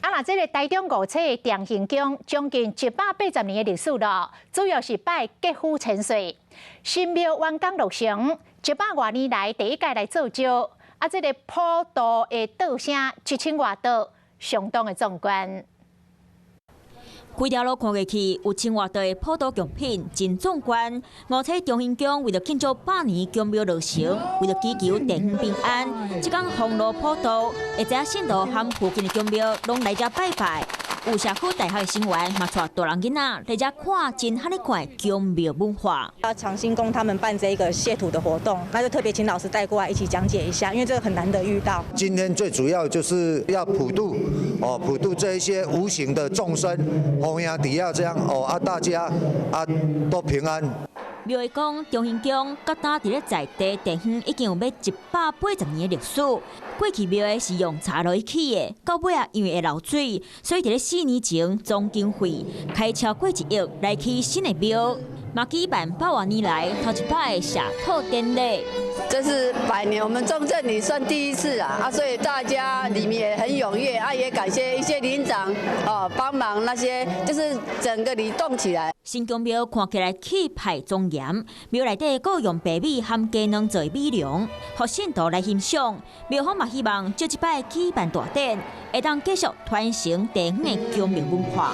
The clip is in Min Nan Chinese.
啊，若這个台中五車的長興宮，將近180年的歷史咯，主要是拜吉虎千歲。新廟完工落成，100外年來第一屆來做醮，啊，這个普渡的桌聲1000外桌，相當的壯觀。規條路看過去，有千外桌的普渡貢品，真壯觀。五彩長興宮為著慶祝百年宮廟落成，為著祈求地方平安，這工封路普渡，會知影信徒和附近的宮廟攏來遮拜拜。有社區大學的生員嘛，帶大人囡仔來遮看真漢的看宮廟文化。啊，長興宮他們辦這個謝土的活動，那就特別請老師帶過來一起講解一下，因為這個很難得遇到。今天最主要就是要普渡哦，普渡這一些無形的眾生，弘揚底下這樣哦啊，大家啊都平安。廟會講，長興宮佮當佇咧在地地方已經有欲180年的歷史。過去廟會是用柴落去起的，到尾啊因為會漏水，所以佇咧4年前總經費開超過1億來起新的廟，嘛舉辦百外年來頭一擺的謝土典禮。這是百年，我們中正里算第一次啊，啊，所以大家里面也很踴躍啊，也感謝一些里長哦幫忙那些，就是整個里動起來。新宮廟看起來氣派莊嚴，廟內底閣用白米和雞卵做米龍，予信徒來欣賞。廟方嘛希望藉這擺舉辦大典，會當繼續傳承地方的宮廟文化。